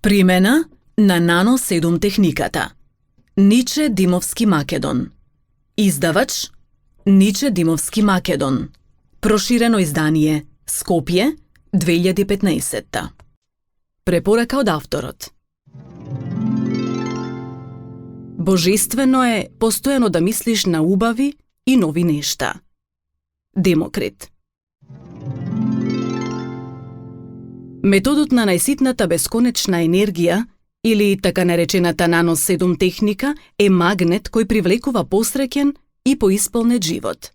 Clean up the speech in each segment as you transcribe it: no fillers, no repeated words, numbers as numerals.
Примена на Nano 7 техниката. Ниче Димовски Македон. Издавач Ниче Димовски Македон. Проширено издание Скопје 2015. Препорака од авторот. Божествено е постојано да мислиш на убави и нови нешта. Демокрит. Методот на најситната бесконечна енергија, или така наречената Nano 7 техника, е магнет кој привлекува посреќен и поисполнет живот.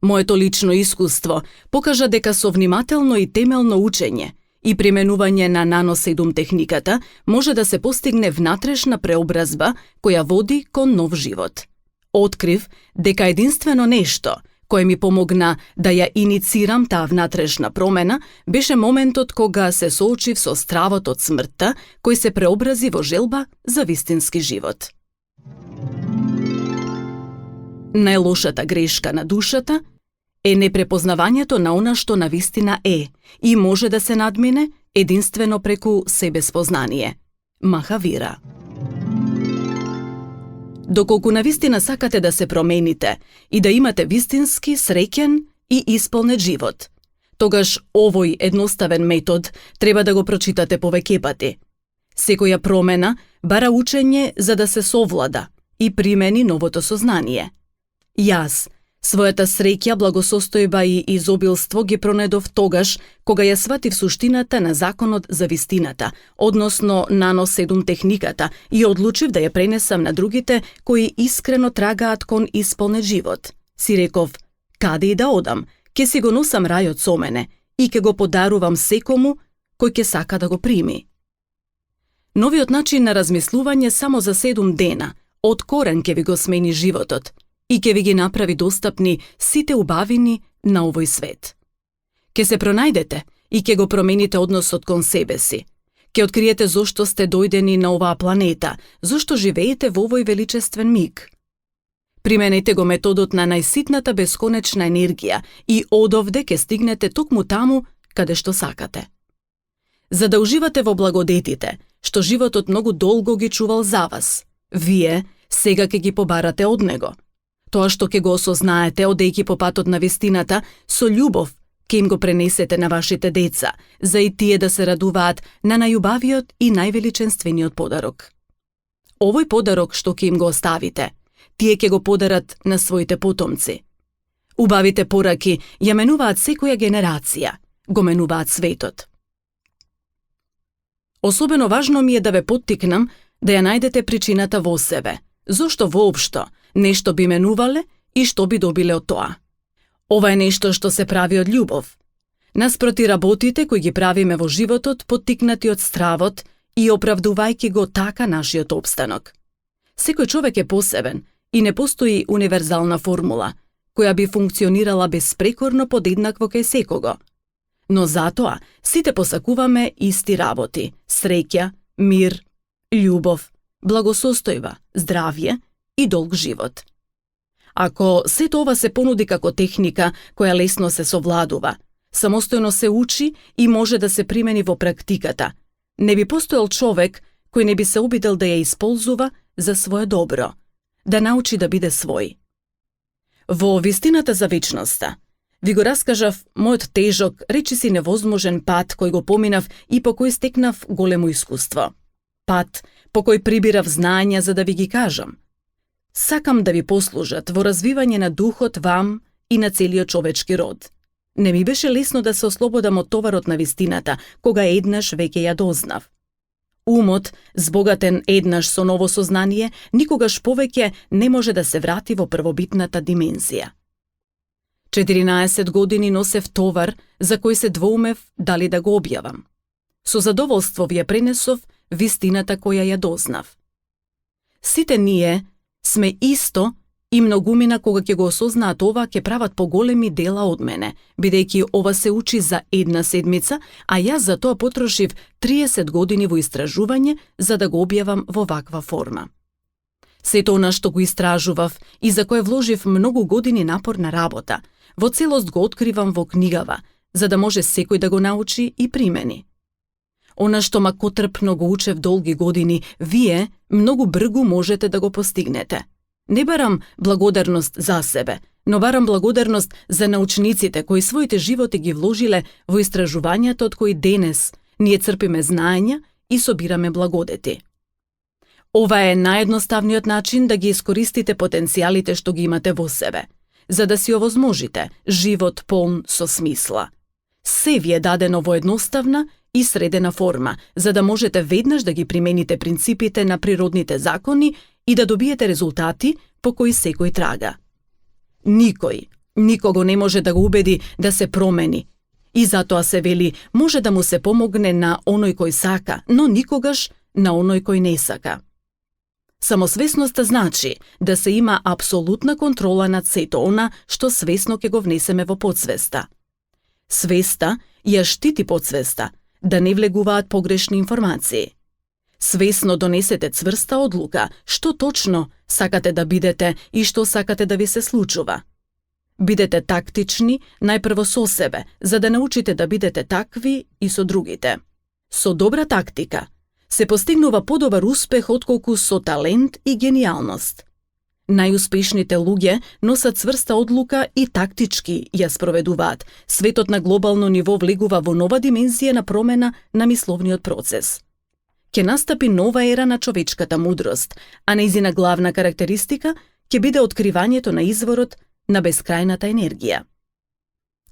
Моето лично искуство покажа дека со внимателно и темелно учење и применување на Nano 7 техниката може да се постигне внатрешна преобразба која води кон нов живот. Открив дека единствено нешто кој ми помогна да ја иницирам таа внатрешна промена беше моментот кога се соочив со стравот од смртта кој се преобрази во желба за вистински живот. Најлошата грешка на душата е непрепознавањето на она што навистина е и може да се надмине единствено преку себеспознание. Махавира. Доколку навистина сакате да се промените и да имате вистински, среќен и исполнет живот, тогаш овој едноставен метод треба да го прочитате повеќе пати. Секоја промена бара учење за да се совлада и примени новото сознание. Јас својата среќа, благосостојба и изобилство ги пронедов тогаш кога ја сватив суштината на законот за вистината, односно Nano 7 техниката, и одлучив да ја пренесам на другите кои искрено трагаат кон исполнет живот. Си реков, каде и да одам, ќе си го носам рајот со мене и ќе го подарувам секому кој ќе сака да го прими. Новиот начин на размислување само за 7 дена од корен ќе ви го смени животот и ќе ви ги направи достапни сите убавини на овој свет. Ке се пронајдете и ќе го промените односот кон себе си. Ке откриете зошто сте дојдени на оваа планета, зошто живеете во овој величествен миг. Применете го методот на најситната бесконечна енергија и одовде ке стигнете токму таму каде што сакате. За да уживате во благодетите, што животот многу долго ги чувал за вас, вие сега ке ги побарате од него. Тоа што ќе го осознаете одејќи по патот на вистината, со љубов ќе им го пренесете на вашите деца, за и тие да се радуваат на најубавиот и највеличенствениот подарок. Овој подарок што ќе им го оставите, тие ќе го подарат на своите потомци. Убавите пораки ја менуваат секоја генерација, го менуваат светот. Особено важно ми е да ве поттикнам да ја најдете причината во себе. Зошто воопшто нешто би менувале и што би добиле од тоа? Ова е нешто што се прави од љубов. Наспроти работите кои ги правиме во животот, поттикнати од стравот и оправдувајќи го така нашиот опстанок. Секој човек е посебен и не постои универзална формула, која би функционирала безпрекорно подеднакво кај секого. Но затоа сите посакуваме исти работи: среќа, мир, љубов, благосостојба, здравје и долг живот. Ако сето ова се понуди како техника која лесно се совладува, самостојно се учи и може да се примени во практиката, не би постоел човек кој не би се обидел да ја исползува за свое добро, да научи да биде свој. Во вистината за вечноста ви го раскажав мојот тежок, речиси невозможен пат кој го поминав и по кој стекнав големо искуство. Пат по кој прибирав знаења за да ви ги кажам. Сакам да ви послужат во развивање на духот вам и на целиот човечки род. Не ми беше лесно да се ослободам од товарот на вистината, кога еднаш веќе ја дознав. Умот, збогатен еднаш со ново сознание, никогаш повеќе не може да се врати во првобитната димензија. 14 години носев товар за кој се двоумев дали да го објавам. Со задоволство ви ја пренесов вистината која ја дознав. Сите ние сме исто и многумина кога ќе го осознаат ова ќе прават поголеми дела од мене, бидејќи ова се учи за една седмица, а јас за тоа потрошив 30 години во истражување за да го објавам во ваква форма. Сето она што го истражував и за кое вложив многу години напорна работа, во целост го откривам во книгава, за да може секој да го научи и примени. Она што макотрпно го учев долги години, вие многу бргу можете да го постигнете. Не барам благодарност за себе, но барам благодарност за научниците кои своите животи ги вложиле во истражувањата од кои денес ние црпиме знаења и собираме благодети. Ова е наједноставниот начин да ги искористите потенцијалите што ги имате во себе, за да си овозможите живот полн со смисла. Се ви е дадено во едноставна и средена форма, за да можете веднаш да ги примените принципите на природните закони и да добиете резултати по кои секој трага. Никого не може да го убеди да се промени. И затоа се вели, може да му се помогне на оној кој сака, но никогаш на оној кој не сака. Самосвесноста значи да се има апсолутна контрола над сето она што свесно ќе го внесеме во подсвеста. Свеста ја штити подсвеста, да не влегуваат погрешни информации. Свесно донесете цврста одлука што точно сакате да бидете и што сакате да ви се случува. Бидете тактични најпрво со себе, за да научите да бидете такви и со другите. Со добра тактика се постигнува подобар успех отколку со талент и гениалност. Најуспешните луѓе носат цврста одлука и тактички ја спроведуваат. Светот на глобално ниво влегува во нова димензија на промена на мисловниот процес. Ќе настапи нова ера на човечката мудрост, а нејзина главна карактеристика ќе биде откривањето на изворот на бескрајната енергија.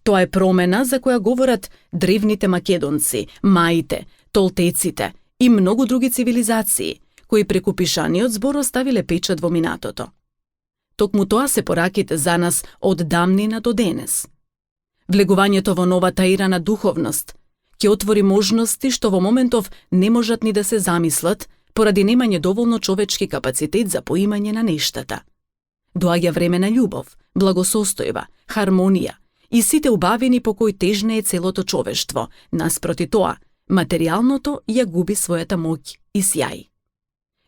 Тоа е промена за која говорат древните македонци, маите, толтеците и многу други цивилизации, кои преку пишаниот збор оставиле печат во минатото. Токму тоа се пораките за нас од дамнина до денес. Влегувањето во новата ера на духовност ќе отвори можности што во моментов не можат ни да се замислат поради немање доволно човечки капацитет за поимање на нештата. Доаѓа време на љубов, благосостојба, хармонија и сите убавини по кои тежне е целото човештво. Наспроти тоа, материјалното ја губи својата моќ и сјај.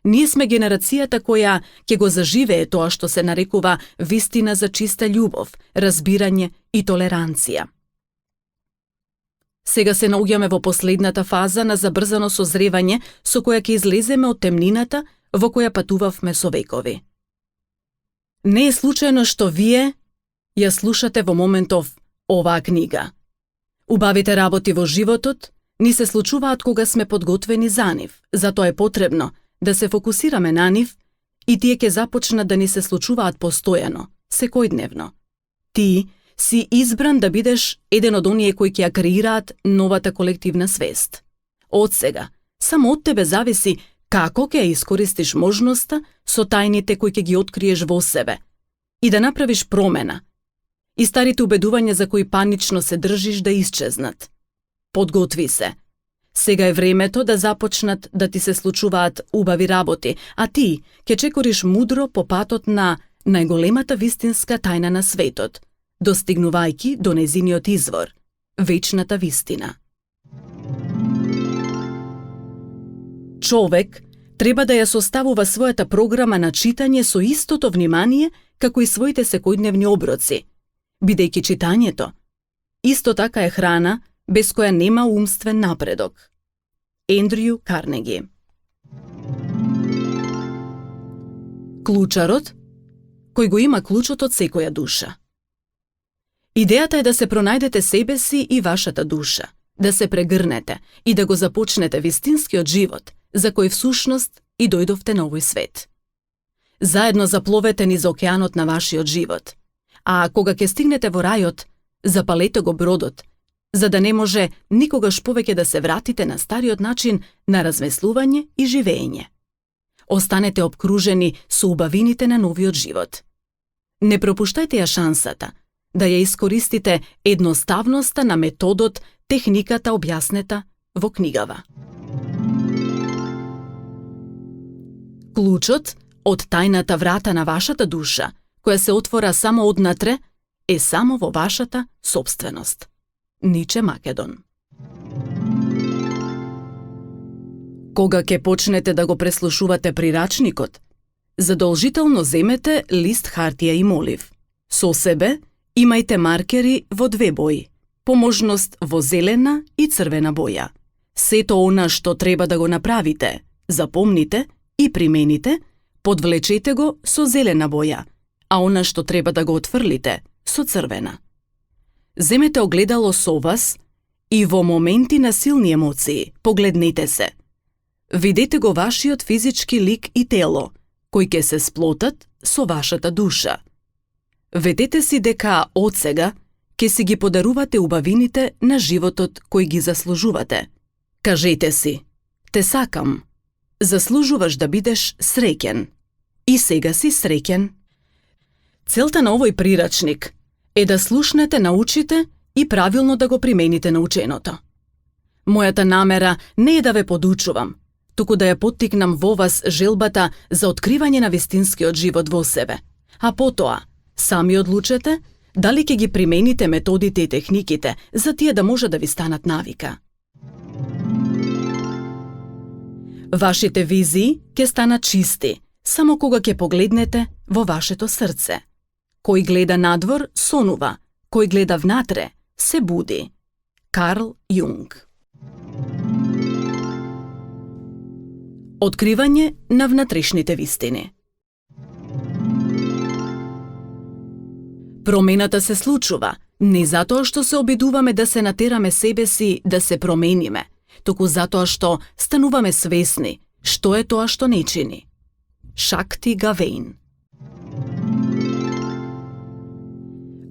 Ние сме генерацијата која ќе го заживее тоа што се нарекува вистина за чиста љубов, разбирање и толеранција. Сега се наоѓаме во последната фаза на забрзано созревање со која ќе излеземе од темнината во која патувавме со векови. Не е случајно што вие ја слушате во моментов оваа книга. Убавите работи во животот ни се случуваат кога сме подготвени за нив, затоа е потребно да се фокусираме на нив и тие ќе започнат да ни се случуваат постојано, секојдневно. Ти си избран да бидеш еден од оние кои ќе ја креираат новата колективна свест. Од сега, само од тебе зависи како ќе ја искористиш можноста со тајните кои ќе ги откриеш во себе и да направиш промена и старите убедувања за кои панично се држиш да исчезнат. Подготви се. Сега е времето да започнат да ти се случуваат убави работи, а ти ќе чекориш мудро по патот на најголемата вистинска тајна на светот, достигнувајќи до незиниот извор, вечната вистина. Човек треба да ја составува својата програма на читање со истото внимание како и своите секојдневни оброци, бидејќи читањето исто така е храна без која нема умствен напредок. Ендрю Карнеги. Клучарот, кој го има клучот од секоја душа. Идејата е да се пронајдете себе си и вашата душа, да се прегрнете и да го започнете вистинскиот живот, за кој всушност и дојдовте на овој свет. Заедно запловете низ океанот на вашиот живот, а кога ќе стигнете во рајот, запалете го бродот, за да не може никогаш повеќе да се вратите на стариот начин на размислување и живење. Останете обкружени со убавините на новиот живот. Не пропуштајте ја шансата да ја искористите едноставноста на методот, техниката објаснета во книгава. Клучот од тајната врата на вашата душа, која се отвора само однатре, е само во вашата сопственост. Ниче Македон. Кога ќе почнете да го преслушувате прирачникот, задолжително земете лист хартија и молив. Со себе имајте маркери во две бои, по можност во зелена и црвена боја. Сето она што треба да го направите, запомните и примените, подвлечете го со зелена боја, а она што треба да го отфрлите со црвена. Земете огледало со вас и во моменти на силни емоции погледнете се. Видете го вашиот физички лик и тело, кои ќе се сплотат со вашата душа. Ведете си дека од сега ќе си ги подарувате убавините на животот кои ги заслужувате. Кажете си: те сакам. Заслужуваш да бидеш среќен. И сега си среќен. Целта на овој прирачник е да слушнете, научите и правилно да го примените наученото. Мојата намера не е да ве подучувам, туку да ја поттикнам во вас желбата за откривање на вистинскиот живот во себе, а потоа сами одлучете дали ќе ги примените методите и техниките за тие да може да ви станат навика. Вашите визии ќе станат чисти само кога ќе погледнете во вашето срце. Кој гледа надвор, сонува. Кој гледа внатре, се буди. Карл Јунг. Откривање на внатрешните вистини. Промената се случува не затоа што се обидуваме да се натераме себе си да се промениме, туку затоа што стануваме свесни што е тоа што не чини. Шакти Гавейн.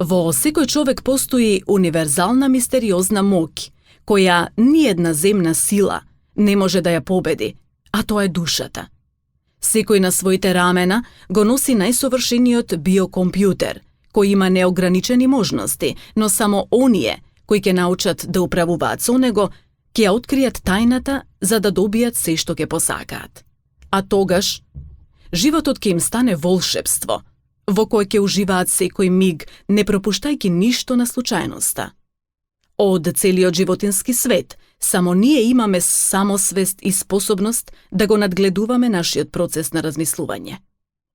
Во секој човек постои универзална мистериозна моќ, која ниедна земна сила не може да ја победи, а тоа е душата. Секој на своите рамена го носи најсовршениот биокомпјутер, кој има неограничени можности, но само оние кои ќе научат да управуваат со него, ќе ја откријат тајната за да добијат се што ќе посакаат. А тогаш животот ќе им стане волшебство, во кој ќе уживаат секој миг, не пропуштајќи ништо на случајноста. Од целиот животински свет, само ние имаме самосвест и способност да го надгледуваме нашиот процес на размислување.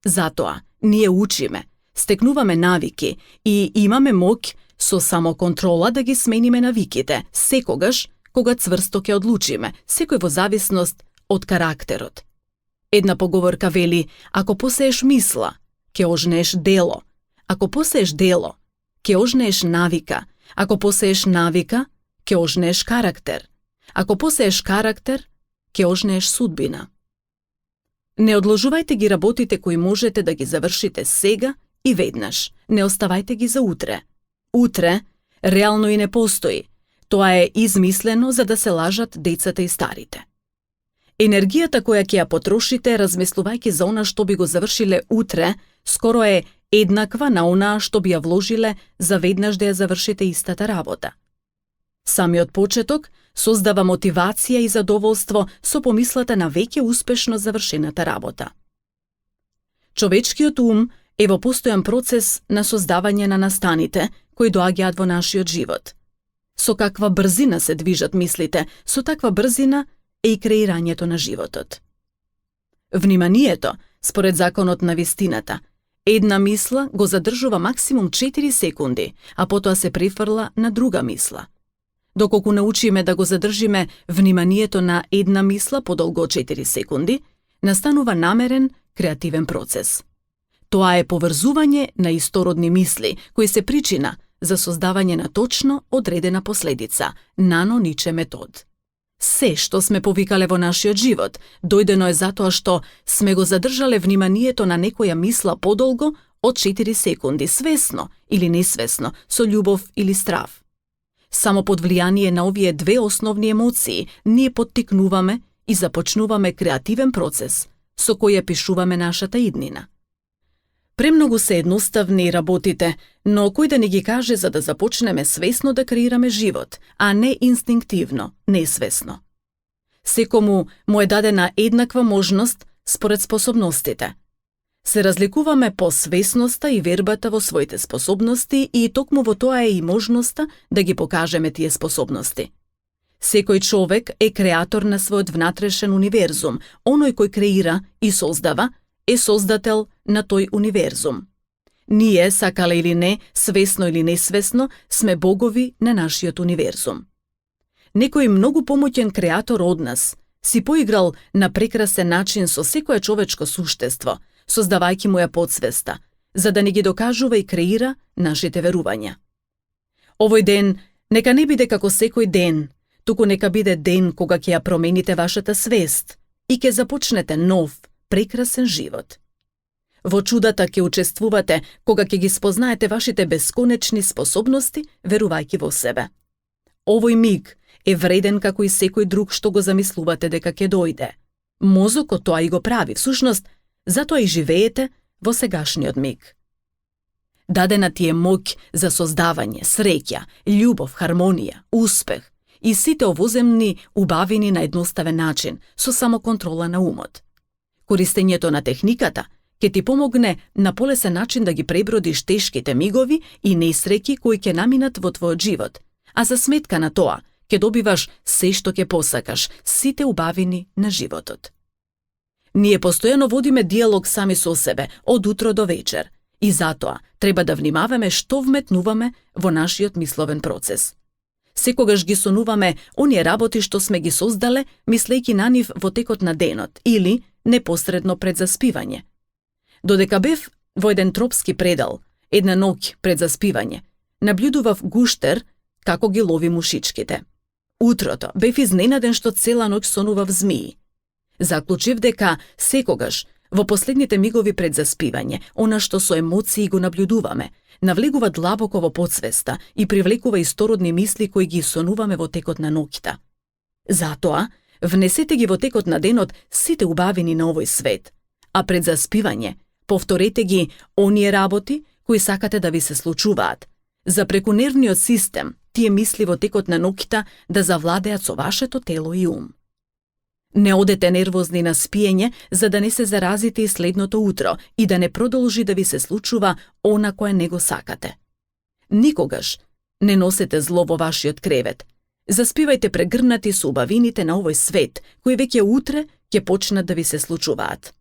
Затоа, ние учиме, стекнуваме навики и имаме моќ со самоконтрола да ги смениме навиките, секогаш кога цврсто ќе одлучиме, секој во зависност од карактерот. Една поговорка вели: ако посееш мисла, ќе ожнеш дело. Ако посееш дело, ќе ожнеш навика. Ако посееш навика, ќе ожнеш карактер. Ако посееш карактер, ќе ожнеш судбина. Не одложувајте ги работите кои можете да ги завршите сега и веднаш. Не оставајте ги за утре. Утре реално и не постои. Тоа е измислено за да се лажат децата и старите. Енергијата која ќе ја потрошите размислувајќи за она што би го завршиле утре, скоро е еднаква на онаа што би ја вложиле за веднаш да ја завршите истата работа. Самиот почеток создава мотивација и задоволство со помислата на веќе успешно завршената работа. Човечкиот ум е во постојан процес на создавање на настаните кои доаѓаат во нашиот живот. Со каква брзина се движат мислите, со таква брзина е и креирањето на животот. Вниманието, според законот на вистината, една мисла го задржува максимум 4 секунди, а потоа се префрла на друга мисла. Доколку научиме да го задржиме вниманието на една мисла подолго од 4 секунди, настанува намерен, креативен процес. Тоа е поврзување на истородни мисли, кои се причина за создавање на точно одредена последица, нано-ниче метод. Се што сме повикале во нашиот живот, дојдено е затоа што сме го задржале вниманието на некоја мисла подолго од 4 секунди, свесно или несвесно, со љубов или страв. Само под влијание на овие две основни емоции ние поттикнуваме и започнуваме креативен процес со кој ја пишуваме нашата иднина. Премногу се едноставни работите, но кој да ни ги каже за да започнеме свесно да креираме живот, а не инстинктивно, несвесно. Секому му е дадена еднаква можност според способностите. Се разликуваме по свесноста и вербата во своите способности и токму во тоа е и можноста да ги покажеме тие способности. Секој човек е креатор на својот внатрешен универзум, оној кој креира и создава е создател на тој универзум. Ние, сакале или не, свесно или несвесно, сме богови на нашиот универзум. некој многу помоќен креатор од нас си поиграл на прекрасен начин со секое човечко суштество, создавајќи му ја подсвеста, за да ни ги докажува и креира нашите верувања. Овој ден нека не биде како секој ден, туку нека биде ден кога ќе ја промените вашата свест и ќе започнете нов, прекрасен живот. Во чудата ќе учествувате кога ќе ги спознаете вашите бесконечни способности, верувајќи во себе. Овој миг е вреден како и секој друг што го замислувате дека ќе дојде. Мозокот тоа и го прави, всушност, затоа и живеете во сегашниот миг. Дадена ти е моќ за создавање, среќа, љубов, хармонија, успех и сите овоземни убавини на едноставен начин, со самоконтрола на умот. Користењето на техниката ќе ти помогне на полесен начин да ги пребродиш тешките мигови и несреќи кои ќе наминат во твојот живот, а за сметка на тоа ќе добиваш се што ќе посакаш, сите убавини на животот. Ние постојано водиме диалог сами со себе, од утро до вечер, и затоа треба да внимаваме што вметнуваме во нашиот мисловен процес. Секогаш ги сонуваме оние работи што сме ги создале, мислејќи на нив во текот на денот или непосредно пред заспивање. Додека бев во еден тропски предел, една ноќ пред заспивање, наблюдував гуштер како ги лови мушичките. Утрото бев изненаден што цела ноќ сонував змии. Заклучив дека секогаш, во последните мигови пред заспивање, она што со емоции го наблюдуваме, навлегува длабоко во подсвеста и привлекува истородни мисли кои ги сонуваме во текот на ноќта. Затоа, внесете ги во текот на денот сите убавини на овој свет, а пред заспивање повторете ги оние работи кои сакате да ви се случуваат, за преку нервниот систем тие мисли во текот на ноќта да завладеат со вашето тело и ум. Не одете нервозни на спиење за да не се заразите и следното утро и да не продолжи да ви се случува она кое не го сакате. Никогаш не носете зло во вашиот кревет. Заспивајте прегрнати со убавините на овој свет, кои веќе утре ќе почнат да ви се случуваат.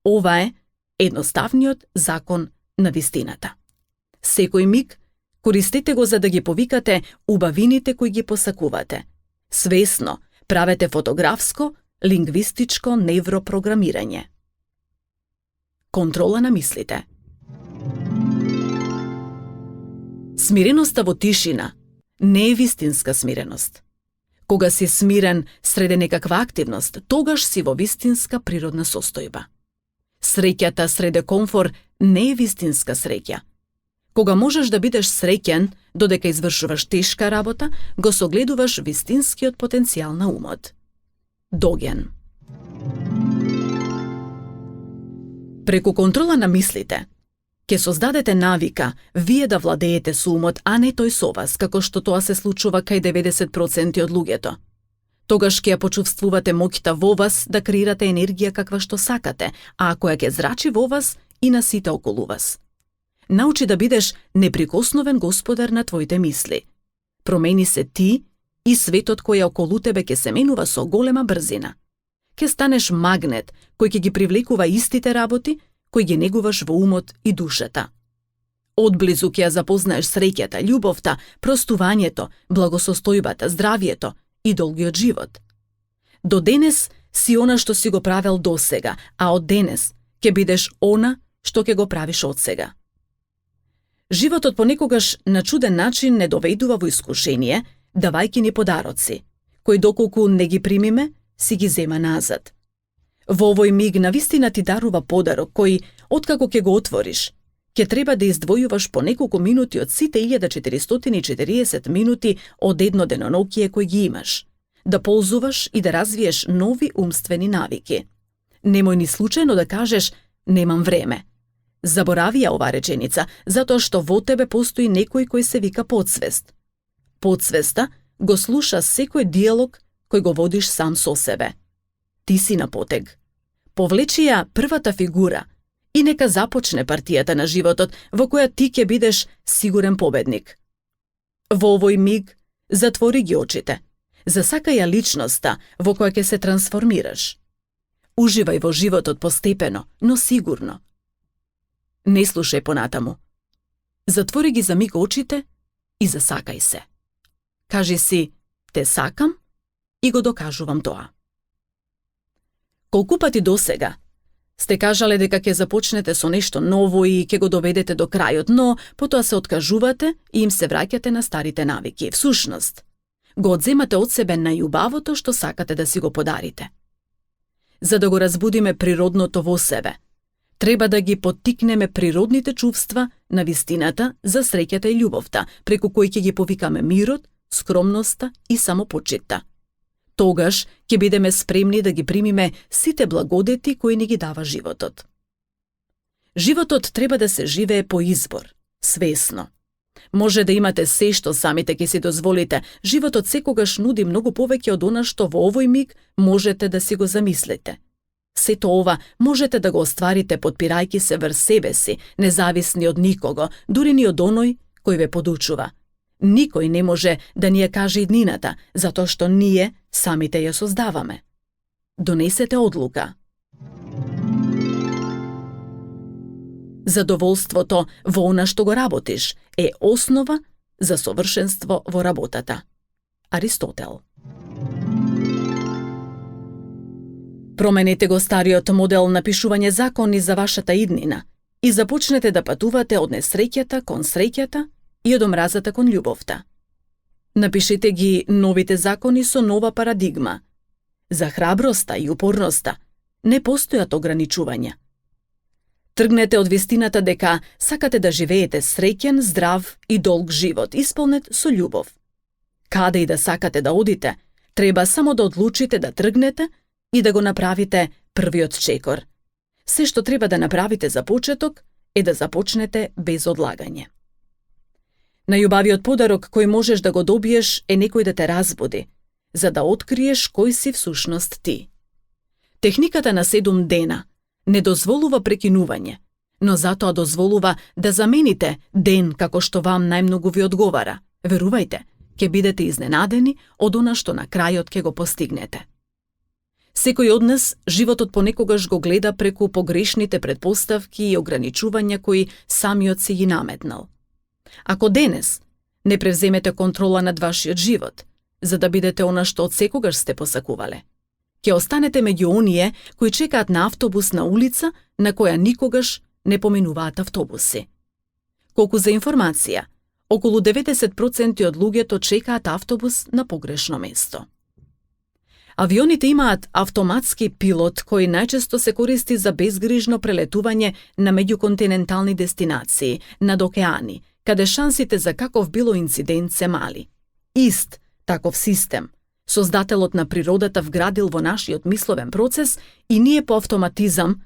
Ова е едноставниот закон на вистината. Секој миг користете го за да ги повикате убавините кои ги посакувате. Свесно правете фотографско, лингвистичко невропрограмирање. Контрола на мислите. Смиреноста во тишина не е вистинска смиреност. Кога си смирен среде некаква активност, тогаш си во вистинска природна состојба. Среќата среде комфор не е вистинска среќа. Кога можеш да бидеш среќен додека извршуваш тешка работа, го согледуваш вистинскиот потенцијал на умот. Доген. Преку контрола на мислите, ќе создадете навика вие да владеете со умот, а не тој со вас, како што тоа се случува кај 90% од луѓето. Тогаш ќе ја почувствувате моќта во вас да креирате енергија каква што сакате, а која ќе зрачи во вас и на сите околу вас. Научи да бидеш неприкосновен господар на твоите мисли. Промени се ти и светот кој е околу тебе ќе се менува со голема брзина. Ќе станеш магнет кој ќе ги привлекува истите работи кои ги негуваш во умот и душата. Одблизу ќе ја запознаеш среќата, љубовта, простувањето, благосостојбата, здравието и долгиот живот. До денес си она што си го правел досега, а од денес ќе бидеш она што ќе го правиш од сега. Животот понекогаш на чуден начин не доведува во искушение, давајќи ни подароци, кои доколку не ги примиме, си ги зема назад. Во овој миг навистина ти дарува подарок кој, откако ќе го отвориш, ќе треба да издвојуваш по неколку минути од сите 1440 минути од едно денонокие кој ги имаш, да ползуваш и да развиеш нови умствени навики. Немој ни случајно да кажеш «немам време». Заборави ја ова реченица, затоа што во тебе постои некој кој се вика подсвест. Подсвеста го слуша секој диалог кој го водиш сам со себе. Ти си на потег. Повлечи ја првата фигура и нека започне партијата на животот во која ти ќе бидеш сигурен победник. Во овој миг затвори ги очите. Засакај ја личноста во која ќе се трансформираш. Уживај во животот постепено, но сигурно. Не слушај понатаму. Затвори ги за миг очите и засакај се. Кажи си, те сакам и го докажувам тоа. Колку пати досега сте кажале дека ќе започнете со нешто ново и ќе го доведете до крајот, но потоа се откажувате и им се враќате на старите навики. Всушност, го одземате од себе најубавото што сакате да си го подарите. За да го разбудиме природното во себе, треба да ги поттикнеме природните чувства на вистината за среќата и љубовта, преку кои ќе ги повикаме мирот, скромноста и самопочитта. Тогаш ќе бидеме спремни да ги примиме сите благодети кои ни ги дава животот. Животот треба да се живее по избор, свесно. Може да имате се што самите ќе си дозволите, животот секогаш нуди многу повеќе од она што во овој миг можете да си го замислите. Сето ова можете да го остварите подпирајќи се врз себе си, независни од никого, дури ни од оној кој ве подучува. Никој не може да ни ја каже иднината, затоа што ние самите ја создаваме. Донесете одлука. Задоволството во она што го работиш е основа за совршенство во работата. Аристотел. Променете го стариот модел на пишување закони за вашата иднина и започнете да патувате од несреќата кон среќата и од омразата кон љубовта. Напишете ги новите закони со нова парадигма. За храброста и упорноста не постојат ограничувања. Тргнете од вистината дека сакате да живеете среќен, здрав и долг живот, исполнет со љубов. Каде и да сакате да одите, треба само да одлучите да тргнете и да го направите првиот чекор. Се што треба да направите за почеток е да започнете без одлагање. Најубавиот подарок кој можеш да го добиеш е некој да те разбуди, за да откриеш кој си всушност ти. Техниката на 7 дена не дозволува прекинување, но затоа дозволува да замените ден како што вам најмногу ви одговара. Верувајте, ќе бидете изненадени од она што на крајот ќе го постигнете. Секој од нас животот понекогаш го гледа преку погрешните претпоставки и ограничувања кои самиот си ги наметнал. Ако денес не превземете контрола над вашиот живот, за да бидете она што од секогаш сте посакувале, ќе останете меѓу оние кои чекаат на автобус на улица на која никогаш не поминуваат автобуси. Колку за информација, околу 90% од луѓето чекаат автобус на погрешно место. Авионите имаат автоматски пилот кој најчесто се користи за безгрижно прелетување на меѓуконтинентални дестинации, над океани, каде шансите за каков било инцидент се мали. Ист таков систем создателот на природата вградил во нашиот мисловен процес и ние по автоматизам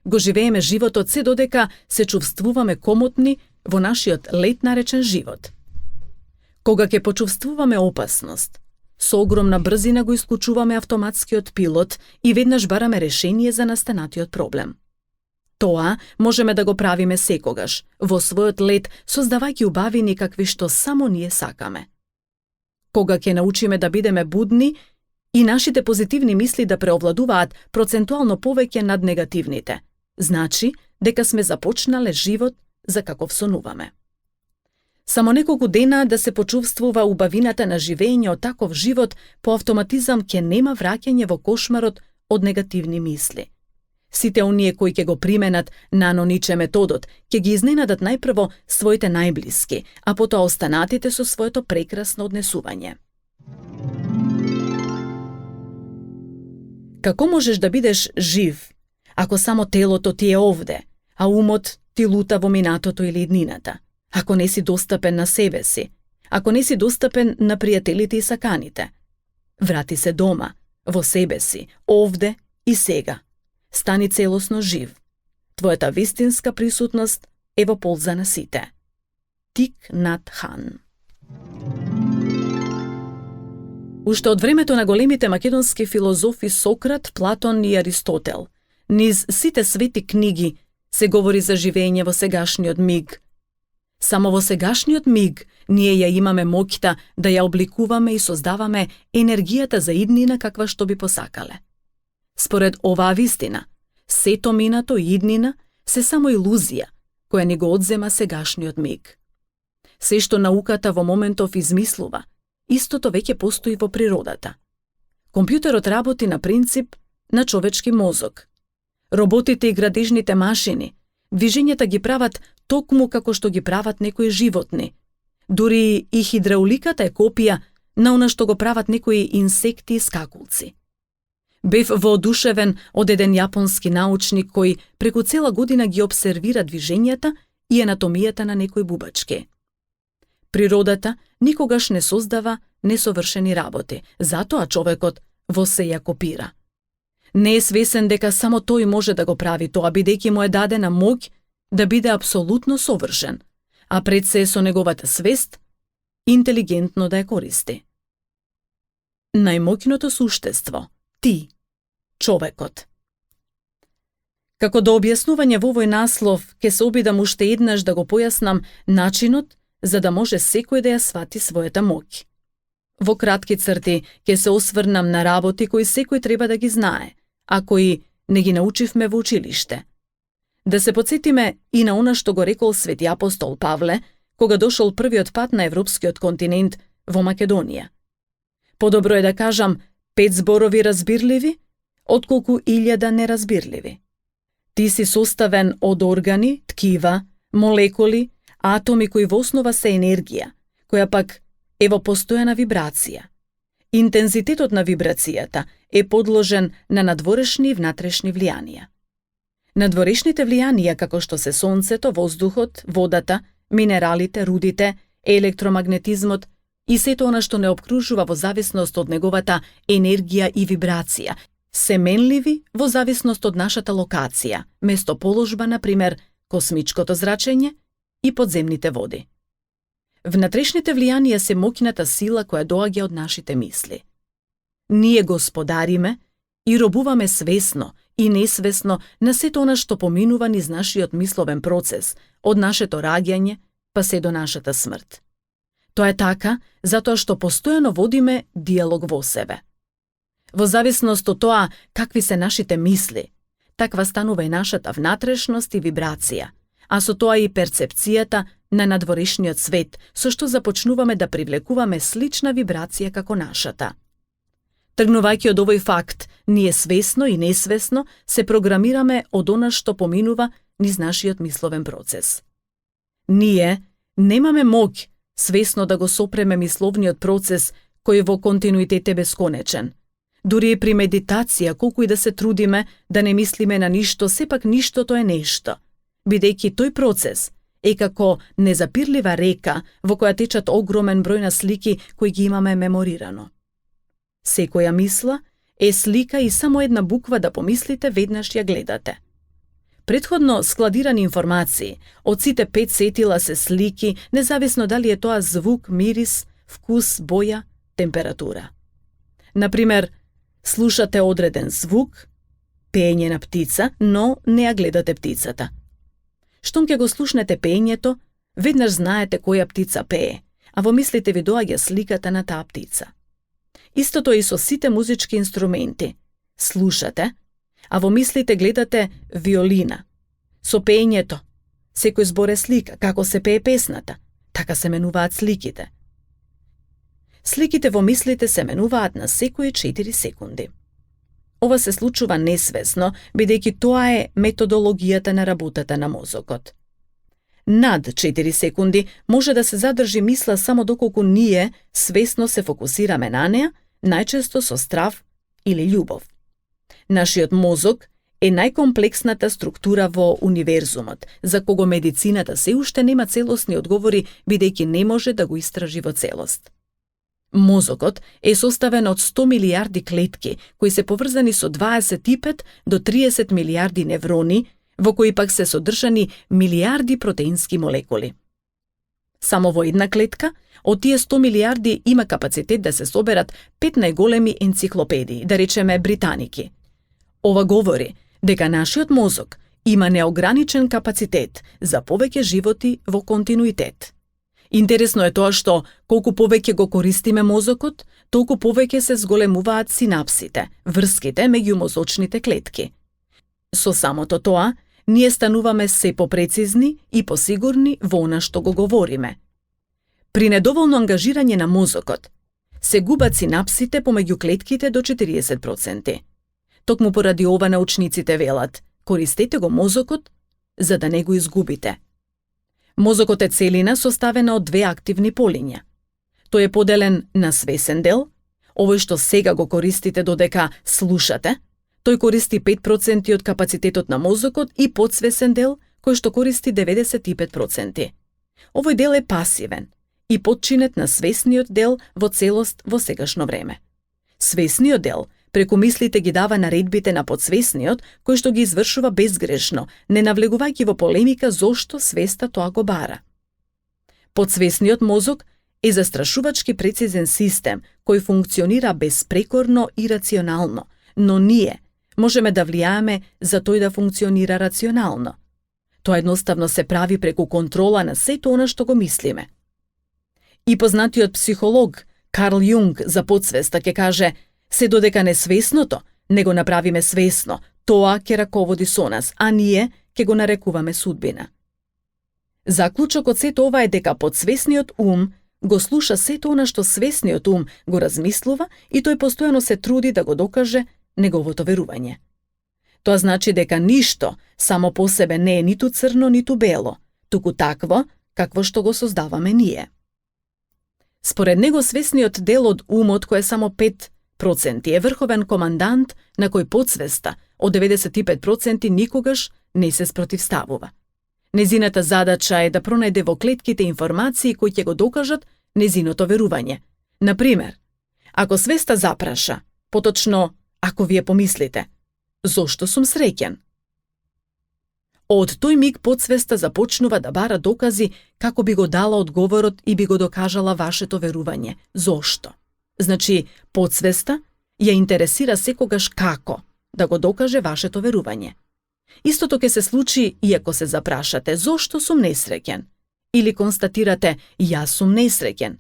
го живееме животот се додека се чувствуваме комотни во нашиот лет наречен живот. Кога ќе почувствуваме опасност, со огромна брзина го исклучуваме автоматскиот пилот и веднаш бараме решение за настанатиот проблем. Тоа можеме да го правиме секогаш, во својот лет, создавајќи убавини какви што само ние сакаме. Кога ќе научиме да бидеме будни и нашите позитивни мисли да преовладуваат процентуално повеќе над негативните, значи дека сме започнале живот за каков сонуваме. Само неколку дена да се почувствува убавината на живење од таков живот, по автоматизам ќе нема враќање во кошмарот од негативни мисли. Сите оние кои ќе го применат на Нониче методот, ќе ги изненадат најпрво своите најблиски, а потоа останатите со своето прекрасно однесување. Како можеш да бидеш жив, ако само телото ти е овде, а умот ти лута во минатото или иднината? Ако не си достапен на себе си, ако не си достапен на пријателите и саканите? Врати се дома, во себе си, овде и сега. Стани целосно жив. Твојата вистинска присутност е во полза на сите. Тик Нат Хан. Уште од времето на големите македонски филозофи Сократ, Платон и Аристотел, низ сите свети книги се говори за живење во сегашниот миг. Само во сегашниот миг ние ја имаме моќта да ја обликуваме и создаваме енергијата за иднина каква што би посакале. Според оваа вистина, сето минато и иднина се само илузија, која ни го одзема сегашниот миг. Се што науката во моментов измислува, истото веќе постои во природата. Компјутерот работи на принцип на човечки мозок. Роботите и градежните машини, движењата ги прават токму како што ги прават некои животни. Дури и хидрауликата е копија на она што го прават некои инсекти и скакулци. Бев воодушевен од еден јапонски научник кој преку цела година ги обсервира движењата и анатомијата на некои бубачки. Природата никогаш не создава несовршени работи, затоа човекот во се ја копира. Не е свесен дека само тој може да го прави тоа, бидејќи му е дадена моќ да биде апсолутно совршен, а пред се со неговата свест интелигентно да ја користи. Најмоќното суштество, ти, човекот. Како до објаснување во овој наслов, ќе се обидам уште еднаш да го појаснам начинот за да може секој да ја свати својата моќ. Во кратки црти ќе се осврнам на работи кои секој треба да ги знае, а кои не ги научивме во училиште. Да се потсетиме и на она што го рекол свети апостол Павле, кога дошол првиот пат на европскиот континент во Македонија. Подобро е да кажам 5 зборови разбирливи, отколку 1000 неразбирливи. Ти си составен од органи, ткива, молекули, атоми кои во основа се енергија, која пак е во постојана вибрација. Интензитетот на вибрацијата е подложен на надворешни и внатрешни влијанија. Надворешните влијанија како што се сонцето, воздухот, водата, минералите, рудите, електромагнетизмот и сето она што не обкружува во зависност од неговата енергија и вибрација, се менливи во зависност од нашата локација, местоположба, например, космичкото зрачење и подземните води. Внатрешните влијанија се моќната сила која доаѓа од нашите мисли. Ние господариме и робуваме свесно и несвесно на сето она што поминува низ нашиот мисловен процес, од нашето раѓање па се до нашата смрт. Тоа е така затоа што постојано водиме диалог во себе. Во зависност од тоа какви се нашите мисли, таква станува и нашата внатрешност и вибрација, а со тоа и перцепцијата на надворешниот свет, со што започнуваме да привлекуваме слична вибрација како нашата. Тргнувајќи од овој факт, ние свесно и несвесно се програмираме од она што поминува низ нашиот мисловен процес. Ние немаме моќ свесно да го сопреме мисловниот процес кој во континуитет е бесконечен. Дури и при медитација, колку и да се трудиме да не мислиме на ништо, сепак ништото е нешто, бидејќи тој процес е како незапирлива река во која течат огромен број на слики кои ги имаме меморирано. Секоја мисла е слика и само една буква да помислите веднаш ја гледате. Претходно складирани информации од сите 5 сетила се слики, независно дали е тоа звук, мирис, вкус, боја, температура. Например, слушате одреден звук, пеење на птица, но не ја гледате птицата. Штом ќе го слушнете пеењето, веднаш знаете која птица пее, а во мислите ви доаѓа сликата на таа птица. Истото е и со сите музички инструменти. Слушате, а во мислите гледате виолина. Со пеењето, секој збор е слика, како се пее песната, така се менуваат сликите. Сликите во мислите се менуваат на секои 4 секунди. Ова се случува несвесно, бидејќи тоа е методологијата на работата на мозокот. Над 4 секунди може да се задржи мисла само доколку ние свесно се фокусираме на неа, најчесто со страв или љубов. Нашиот мозок е најкомплексната структура во универзумот, за кого медицината се уште нема целосни одговори, бидејќи не може да го истражи во целост. Мозокот е составен од 100 милиарди клетки, кои се поврзани со 25 до 30 милиарди неврони, во кои пак се содржани милиарди протеински молекули. Само во една клетка, од тие 100 милиарди има капацитет да се соберат 5 најголеми енциклопедии, да речеме британики. Ова говори дека нашиот мозок има неограничен капацитет за повеќе животи во континуитет. Интересно е тоа што, колку повеќе го користиме мозокот, толку повеќе се зголемуваат синапсите, врските меѓу мозочните клетки. Со самото тоа, ние стануваме се попрецизни и посигурни во она што го говориме. При недоволно ангажирање на мозокот, се губат синапсите помеѓу клетките до 40%. Токму поради ова научниците велат, користете го мозокот за да не го изгубите. Мозокот е целина составена од две активни полиња. Тој е поделен на свесен дел, овој што сега го користите додека слушате, тој користи 5% од капацитетот на мозокот и подсвесен дел, кој што користи 95%. Овој дел е пасивен и подчинет на свесниот дел во целост во сегашно време. Свесниот дел преку мислите ги дава наредбите на подсвесниот, кој што ги извршува безгрешно, не навлегувајќи во полемика зошто свеста тоа го бара. Подсвесниот мозок е застрашувачки прецизен систем кој функционира безпрекорно и рационално, но ние можеме да влијаеме за тој да функционира рационално. Тоа едноставно се прави преку контрола на сето она што го мислиме. И познатиот психолог Карл Јунг за подсвеста ќе каже: се додека несвесното не го направиме свесно, тоа ќе раководи со нас, а ние ќе го нарекуваме судбина. Заклучокот сето ова е дека подсвесниот ум го слуша сето она што свесниот ум го размислува и тој постојано се труди да го докаже неговото верување. Тоа значи дека ништо само по себе не е ниту црно, ниту бело, туку такво какво што го создаваме ние. Според него свесниот дел од умот, кој е само 5%, е врховен командант на кој подсвеста од 95% никогаш не се спротивставува. Незината задача е да пронајде во клетките информации кои ќе го докажат незиното верување. Например, ако свеста запраша, поточно ако вие помислите: зошто сум среќен? Од тој миг подсвеста започнува да бара докази како би го дала одговорот и би го докажала вашето верување. Зошто? Значи, подсвеста ја интересира секогаш како да го докаже вашето верување. Истото ќе се случи и ако се запрашате зошто сум несреќен или констатирате јас сум несреќен.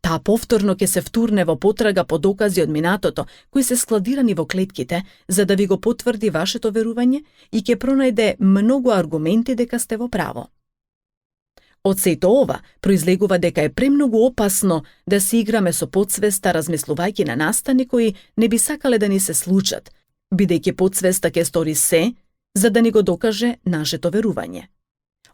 Таа повторно ќе се втурне во потрага по докази од минатото кои се складирани во клетките за да ви го потврди вашето верување и ќе пронајде многу аргументи дека сте во право. Од сето ова произлегува дека е премногу опасно да се играме со подсвеста размислувајќи на настани кои не би сакале да ни се случат, бидејќи подсвеста ќе стори се за да ни го докаже нашето верување.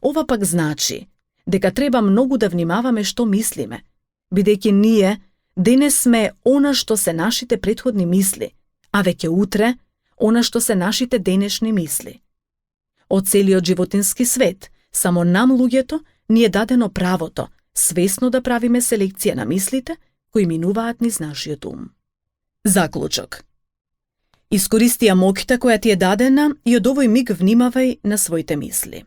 Ова пак значи дека треба многу да внимаваме што мислиме, бидејќи ние денес сме она што се нашите претходни мисли, а веќе утре она што се нашите денешни мисли. Од целиот животински свет, само нам луѓето ни е дадено правото свесно да правиме селекција на мислите кои минуваат низ нашиот ум. Заклучок. Искористи ја моќта која ти е дадена и од овој миг внимавај на своите мисли.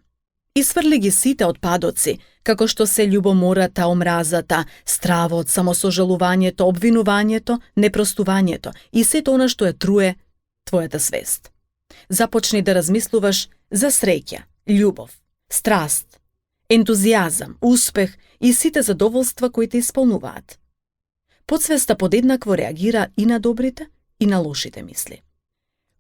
Исфрли ги сите отпадоци, како што се љубомората, омразата, стравот, самосожалувањето, обвинувањето, непростувањето и сето она што е труе твојата свест. Започни да размислуваш за среќа, љубов, страст, ентузијазам, успех и сите задоволства кои те исполнуваат. Подсвеста подеднакво реагира и на добрите и на лошите мисли.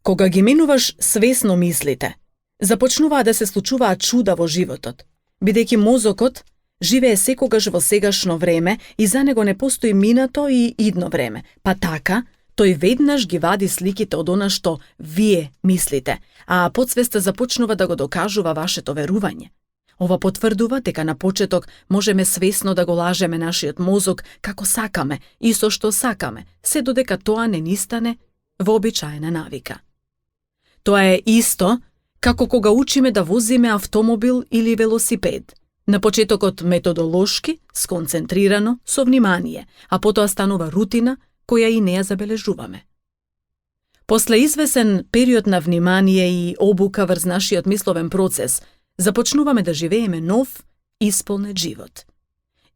Кога ги менуваш свесно мислите, започнуваат да се случуваат чуда во животот, бидејќи мозокот живее секогаш во сегашно време и за него не постои минато и идно време, па така тој веднаш ги вади сликите од она што вие мислите, а подсвеста започнува да го докажува вашето верување. Ова потврдува дека на почеток можеме свесно да го лажеме нашиот мозок како сакаме и со што сакаме, се додека тоа не ни стане вообичаена навика. Тоа е исто како кога учиме да возиме автомобил или велосипед. На почетокот методолошки, сконцентрирано, со внимание, а потоа станува рутина која и не ја забележуваме. После извесен период на внимание и обука врз нашиот мисловен процес, започнуваме да живееме нов, исполнет живот.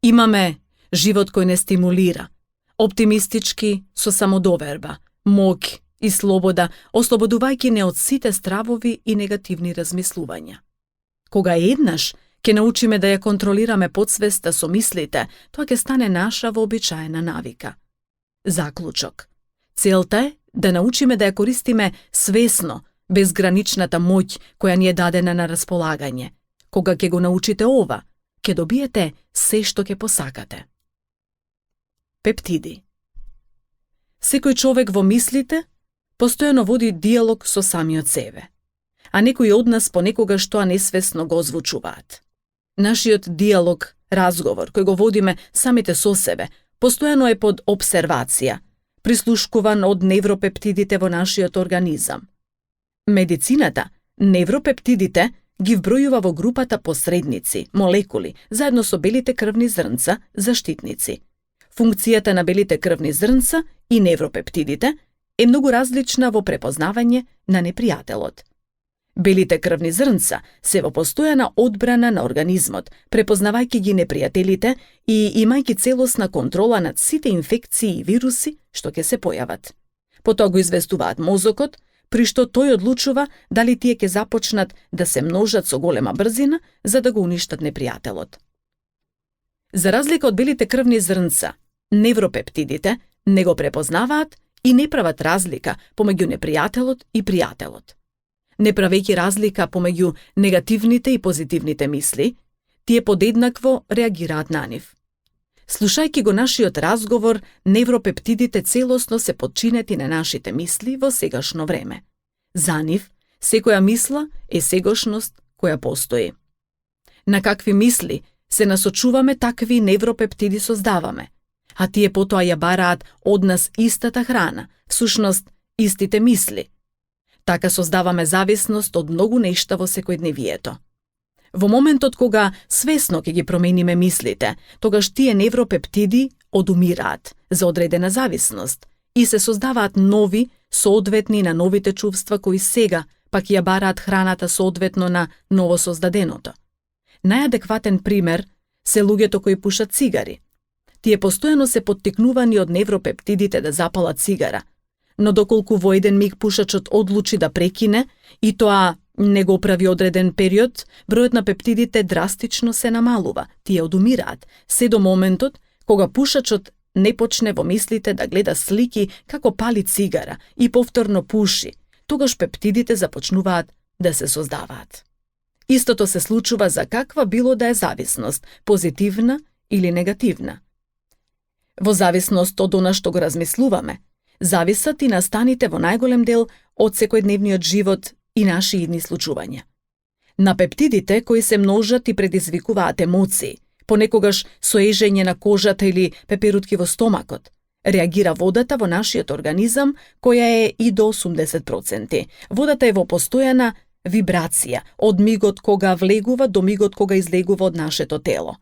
Имаме живот кој не стимулира, оптимистички со самодоверба, моќ и слобода, ослободувајќи не од сите стравови и негативни размислувања. Кога еднаш ќе научиме да ја контролираме подсвеста со мислите, тоа ќе стане наша вообичаена навика. Заклучок. Целта е да научиме да ја користиме свесно безграничната моќ која ни е дадена на располагање. Кога ќе го научите ова, ќе добиете се што ќе посакате. Пептиди. Секој човек во мислите постојано води диалог со самиот себе, а некои од нас понекогаш тоа несвесно го озвучуваат. Нашиот диалог, разговор, кој го водиме самите со себе, постојано е под обсервација, прислушкуван од невропептидите во нашиот организам. Медицината, невропептидите ги вбројува во групата посредници, молекули, заедно со белите крвни зрнца, заштитници. Функцијата на белите крвни зрнца и невропептидите е многу различна во препознавање на непријателот. Белите крвни зрнца се во постојана одбрана на организмот, препознавајќи ги непријателите и имајќи целосна контрола над сите инфекции и вируси што ќе се појават. Потоа го известуваат мозокот, при што тој одлучува дали тие ќе започнат да се множат со голема брзина за да го уништат непријателот. За разлика од белите крвни зрнца, невропептидите не го препознаваат и не прават разлика помеѓу непријателот и пријателот. Не правејќи разлика помеѓу негативните и позитивните мисли, тие подеднакво реагираат на нив. Слушајќи го нашиот разговор, невропептидите целосно се подчинети на нашите мисли во сегашно време. За нив, секоја мисла е сегашност која постои. На какви мисли се насочуваме, такви невропептиди создаваме, а тие потоа ја бараат од нас истата храна, всушност истите мисли. Така создаваме зависност од многу нешта во секојдневието. Во моментот кога свесно ќе ги промениме мислите, тогаш тие невропептиди одумираат за одредена зависност и се создаваат нови, соодветни на новите чувства кои сега пак ја бараат храната соодветно на новосоздаденото. Најадекватен пример се луѓето кои пушат цигари. Тие постојано се поттикнувани од невропептидите да запалат цигара, но доколку во еден миг пушачот одлучи да прекине и тоа не го прави одреден период, бројот на пептидите драстично се намалува, тие одумираат, се до моментот кога пушачот не почне во мислите да гледа слики како пали цигара и повторно пуши, тогаш пептидите започнуваат да се создаваат. Истото се случува за каква било да е зависност, позитивна или негативна. Во зависност од она што го размислуваме, зависат и настаните во најголем дел од секојдневниот живот и наши идни случувања. На пептидите кои се множат и предизвикуваат емоции, понекогаш соежење на кожата или пеперутки во стомакот, реагира водата во нашиот организам, која е и до 80%. Водата е во постојана вибрација од мигот кога влегува до мигот кога излегува од нашето тело.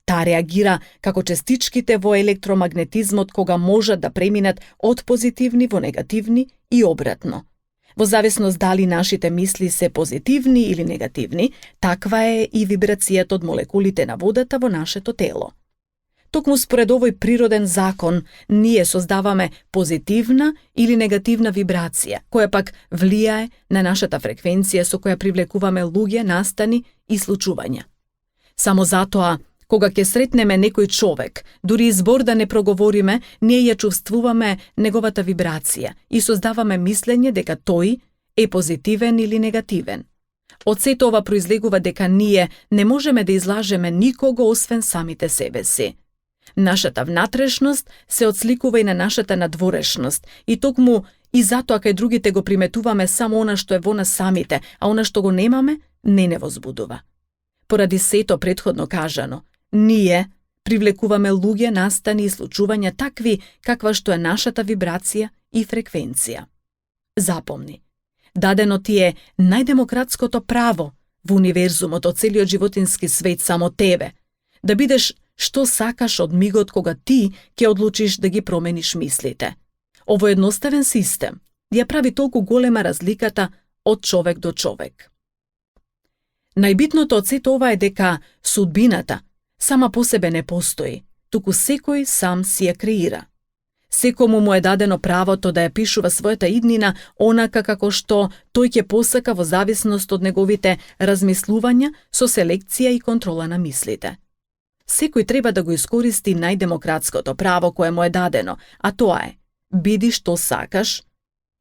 Таа реагира како частичките во електромагнетизмот кога можат да преминат од позитивни во негативни и обратно. Во зависност дали нашите мисли се позитивни или негативни, таква е и вибрацијата од молекулите на водата во нашето тело. Токму според овој природен закон, ние создаваме позитивна или негативна вибрација, која пак влијае на нашата фреквенција со која привлекуваме луѓе, настани и случувања. Само затоа, кога ќе сретнеме некој човек, дури избор да не проговориме, ние ја чувствуваме неговата вибрација и создаваме мислење дека тој е позитивен или негативен. Од сето ова произлегува дека ние не можеме да излажеме никого освен самите себе си. Нашата внатрешност се отсликува и на нашата надворешност и токму и затоа кај другите го приметуваме само она што е во нас самите, а она што го немаме не возбудува. Поради сето претходно кажано, ние привлекуваме луѓе, настани и случувања такви каква што е нашата вибрација и фреквенција. Запомни, дадено ти е најдемократското право во универзумот од целиот животински свет само тебе, да бидеш што сакаш од мигот кога ти ќе одлучиш да ги промениш мислите. Овој едноставен систем ја прави толку голема разликата од човек до човек. Најбитното од сето ова е дека судбината сама по себе не постои, туку секој сам си ја креира. Секому му е дадено правото да ја пишува својата иднина онака како што тој ќе посака во зависност од неговите размислувања со селекција и контрола на мислите. Секој треба да го искористи најдемократското право кое му е дадено, а тоа е: биди што сакаш,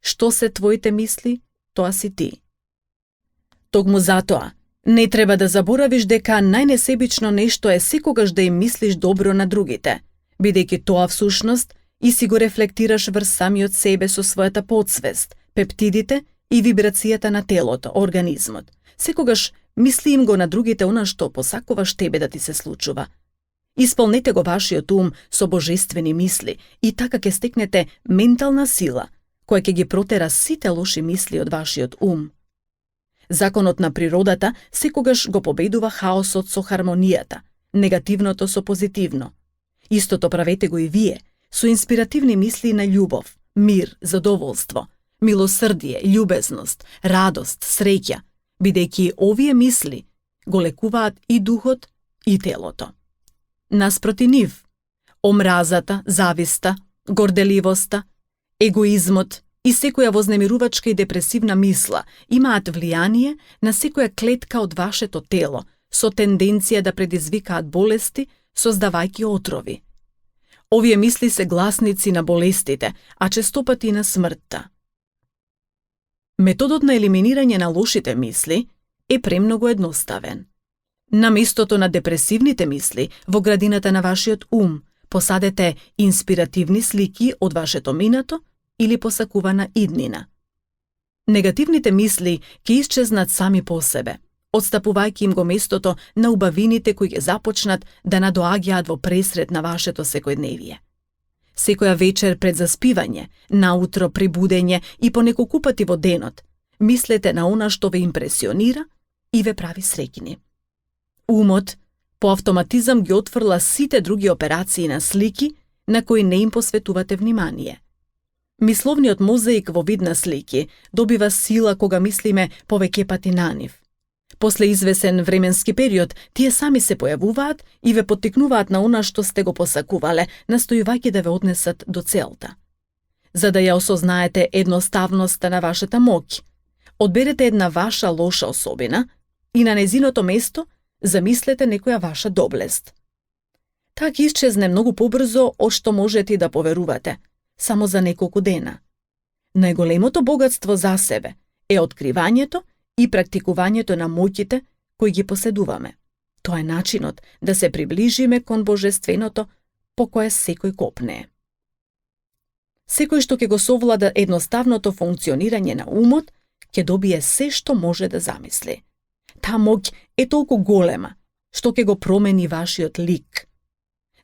што се твоите мисли, тоа си ти. Токму затоа, не треба да заборавиш дека најнесебично нешто е секогаш да им мислиш добро на другите, бидејќи тоа всушност и си го рефлектираш врз самиот себе со својата подсвест, пептидите и вибрацијата на телото, организмот. Секогаш мисли им го на другите она што посакуваш тебе да ти се случува. Исполнете го вашиот ум со божествени мисли и така ќе стекнете ментална сила, која ќе ги протера сите лоши мисли од вашиот ум. Законот на природата секогаш го победува хаосот со хармонијата, негативното со позитивно. Истото правете го и вие, со инспиративни мисли на љубов, мир, задоволство, милосрдие, љубезност, радост, среќа, бидејќи овие мисли го лекуваат и духот и телото. Наспроти нив, омразата, зависта, горделивоста, егоизмот и секоја вознемирувачка и депресивна мисла имаат влијание на секоја клетка од вашето тело, со тенденција да предизвикаат болести, создавајќи отрови. Овие мисли се гласници на болестите, а честопати и на смртта. Методот на елиминирање на лошите мисли е премногу едноставен. На местото на депресивните мисли во градината на вашиот ум посадете инспиративни слики од вашето минато или посакувана иднина. Негативните мисли ќе исчезнат сами по себе, отстапувајќи им го местото на убавините кои ќе започнат да надоаѓаат во пресред на вашето секојдневие. Секоја вечер пред заспивање, наутро при будење и по неколку пати во денот, мислете на она што ве импресионира и ве прави среќни. Умот по автоматизам ги отфрла сите други операции на слики на кои не им посветувате внимание. Мисловниот мозаик во вид на слики добива сила кога мислиме повеќе пати на нив. После извесен временски период, тие сами се појавуваат и ве поттикнуваат на она што сте го посакувале, настојувајќи да ве однесат до целта. За да ја осознаете едноставноста на вашата моќ, одберете една ваша лоша особина и на незиното место замислете некоја ваша доблест. Така исчезне многу побрзо од што можете да поверувате, само за неколку дена. Најголемото богатство за себе е откривањето и практикувањето на моќите кои ги поседуваме. Тоа е начинот да се приближиме кон божественото по кое секој копнее. Секој што ќе го совлада едноставното функционирање на умот, ќе добие се што може да замисли. Таа моќ е толку голема, што ќе го промени вашиот лик.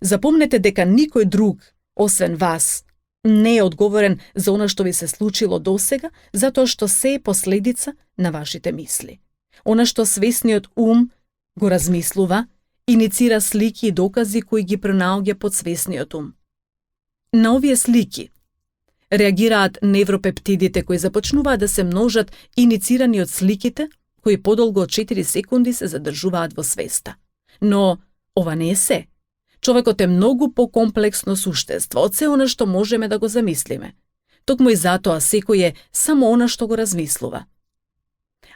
Запомнете дека никој друг, освен вас, не е одговорен за она што ви се случило досега, затоа што се е последица на вашите мисли. Она што свесниот ум го размислува, иницира слики и докази кои ги пронаоѓа подсвесниот ум. На овие слики реагираат невропептидите кои започнуваат да се множат, иницирани од сликите кои подолго од 4 секунди се задржуваат во свеста. Но ова не е се. Човекот е многу покомплексно суштество од се она што можеме да го замислиме. Токму и затоа секој е само она што го размислува.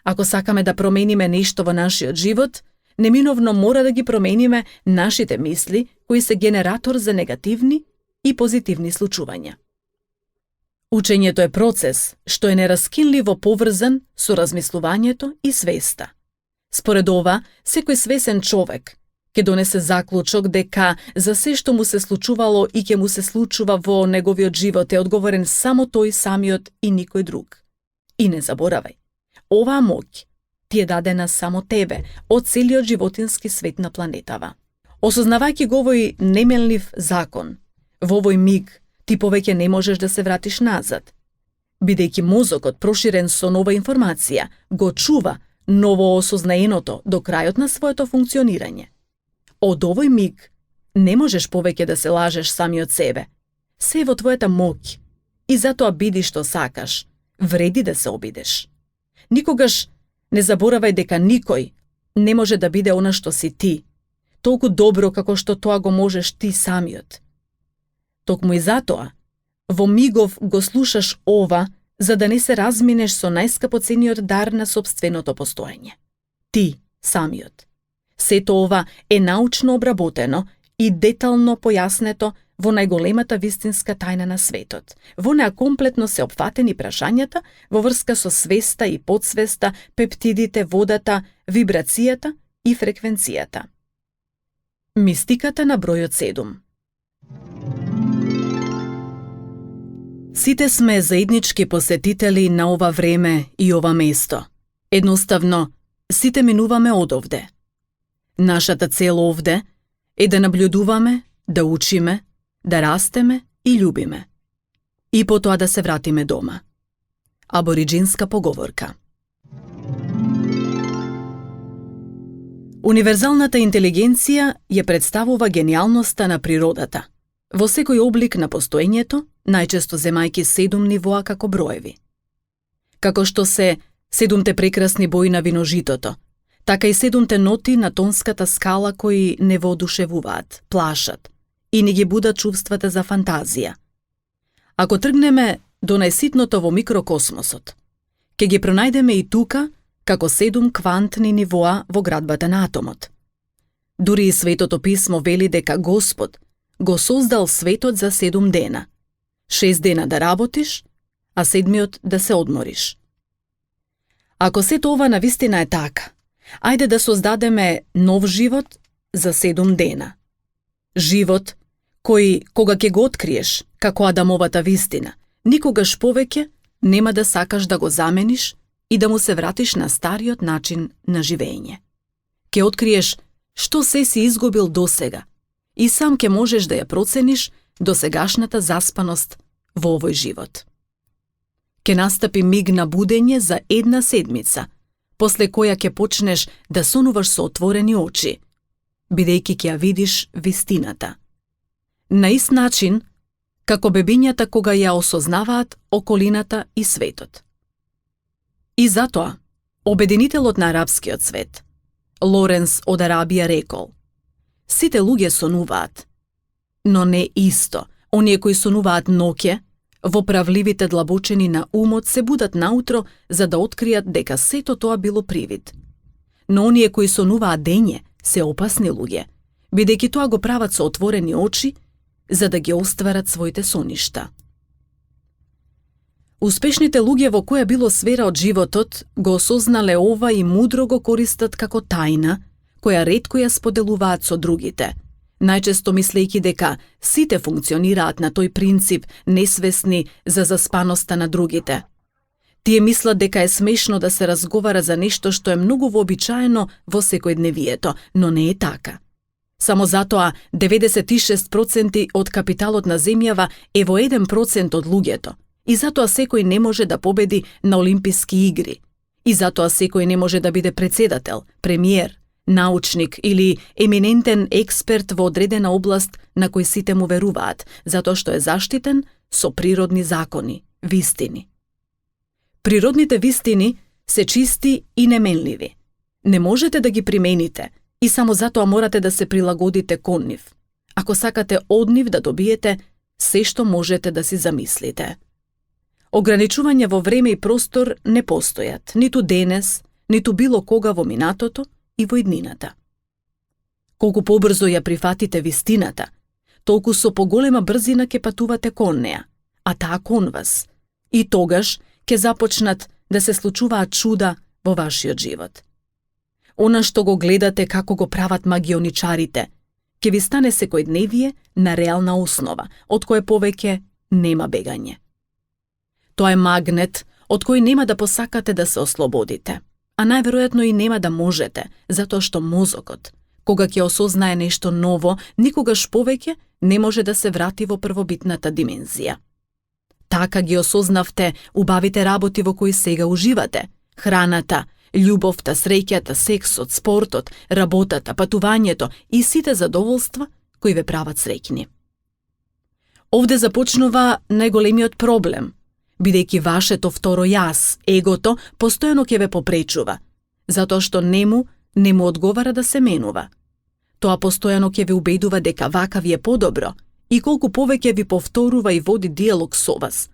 Ако сакаме да промениме нешто во нашиот живот, неминовно мора да ги промениме нашите мисли кои се генератор за негативни и позитивни случувања. Учењето е процес што е нераскинливо поврзан со размислувањето и свеста. Според ова, секој свесен човек ќе донесе заклучок дека за се што му се случувало и ќе му се случува во неговиот живот е одговорен само тој самиот и никој друг. И не заборавај, оваа моќ ти е дадена само тебе од целиот животински свет на планетава. Осознавајќи го овој немелнив закон, во овој миг ти повеќе не можеш да се вратиш назад. Бидејќи мозокот проширен со нова информација го чува ново осознаеното до крајот на своето функционирање. Од овој миг не можеш повеќе да се лажеш самиот себе. Се е во твојата моќ и затоа биди што сакаш, вреди да се обидеш. Никогаш не заборавај дека никој не може да биде она што си ти, толку добро како што тоа го можеш ти самиот. Токму и затоа, во мигов го слушаш ова, за да не се разминеш со најскапоцениот дар на сопственото постоење. Ти, самиот. Сето ова е научно обработено и детално појаснето во најголемата вистинска тајна на светот. Во неа комплетно се опфатени прашањата во врска со свеста и подсвеста, пептидите, водата, вибрацијата и фреквенцијата. Мистиката на бројот 7. Сите сме заеднички посетители на ова време и ова место. Едноставно, сите минуваме одовде. Нашата цел овде е да наблюдуваме, да учиме, да растеме и љубиме. И потоа да се вратиме дома. Абориджинска поговорка. Универзалната интелигенција ја представува гениалноста на природата, во секој облик на постоењето, најчесто земајки 7 нивоа како броеви. Како што се 7 прекрасни бои на виножитото, така и 7 ноти на тонската скала кои не воодушевуваат, плашат и ни ги будат чувствата за фантазија. Ако тргнеме до најситното во микрокосмосот, ќе ги пронајдеме и тука како 7 квантни нивоа во градбата на атомот. Дури и Светото писмо вели дека Господ го создал светот за 7 дена. 6 дена да работиш, а 7-миот да се одмориш. Ако сето ова навистина е така, ајде да создадеме нов живот за 7 дена. Живот кој, кога ќе го откриеш како Адамовата вистина, никогаш повеќе нема да сакаш да го замениш и да му се вратиш на стариот начин на живење. Ќе откриеш што се си изгубил досега и сам ќе можеш да ја процениш досегашната заспаност во овој живот. Ќе настапи миг на будење за 1 седмица, после која ќе почнеш да сонуваш со отворени очи, бидејќи ќе ја видиш вистината. На ист начин, како бебињата кога ја осознаваат околината и светот. И затоа, обединителот на арапскиот свет, Лоренс од Арабија рекол: сите луѓе сонуваат, но не исто. Оние кои сонуваат ноќе, во правливите длабочини на умот се будат наутро за да откријат дека сето тоа било привид. Но оние кои сонуваат дење се опасни луѓе, бидејќи тоа го прават со отворени очи за да ги остварат своите соништа. Успешните луѓе во која било сфера од животот го осознале ова и мудро го користат како тајна, која ретко ја споделуваат со другите, најчесто мислејќи дека сите функционираат на тој принцип, несвесни за заспаноста на другите. Тие мислат дека е смешно да се разговара за нешто што е многу вообичаено во секојдневието, но не е така. Само затоа 96% од капиталот на земјава е во 1% од луѓето, и затоа секој не може да победи на Олимписки игри, и затоа секој не може да биде председател, премиер, научник или еминентен експерт во одредена област на кој сите му веруваат, затоа што е заштитен со природни закони, вистини. Природните вистини се чисти и неменливи. Не можете да ги примените и само затоа морате да се прилагодите кон нив. Ако сакате од нив да добиете се што можете да си замислите. Ограничување во време и простор не постојат, ниту денес, ниту било кога во минатото и во иднината. Колку побрзо ја прифатите вистината, толку со поголема брзина ќе патувате кон неа, а таа кон вас. И тогаш ќе започнат да се случуваат чуда во вашиот живот. Она што го гледате како го прават магионичарите, ќе ви стане секојдневие на реална основа, од кое повеќе нема бегање. Тоа е магнет од кој нема да посакате да се ослободите, а најверојатно и нема да можете, затоа што мозокот, кога ќе осознае нешто ново, никогаш повеќе не може да се врати во првобитната димензија. Така ги осознавте убавите работи во кои сега уживате: храната, љубовта, среќата, сексот, спортот, работата, патувањето и сите задоволства кои ве прават среќни. Овде започнува најголемиот проблем, бидејќи вашето второ јас, егото, постојано ќе ве попречува, затоа што нему одговара да се менува. Тоа постојано ќе ве убедува дека вака ви е подобро и колку повеќе ви повторува и води диалог со вас,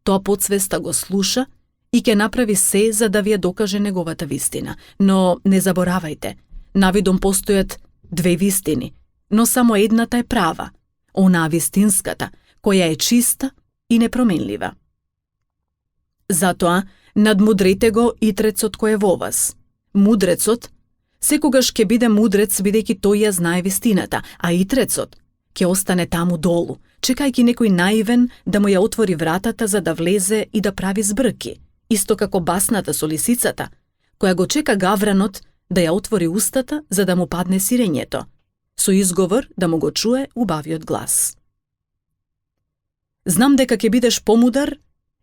тоа подсвеста го слуша и ќе направи се за да ви ја докаже неговата вистина. Но не заборавајте, навидом постојат две вистини, но само едната е права, онаа вистинската, која е чиста и непроменлива. Затоа, надмудрете го итрецот кој е во вас. Мудрецот секогаш ќе биде мудрец бидејќи тој ја знае вистината, а итрецот ќе остане таму долу. чекајќи некој наивен да му ја отвори вратата за да влезе и да прави збрки, исто како басната со лисицата, која го чека гавранот да ја отвори устата за да му падне сирењето, со изговор да му го чуе убавиот глас. Знам дека ќе бидеш помудар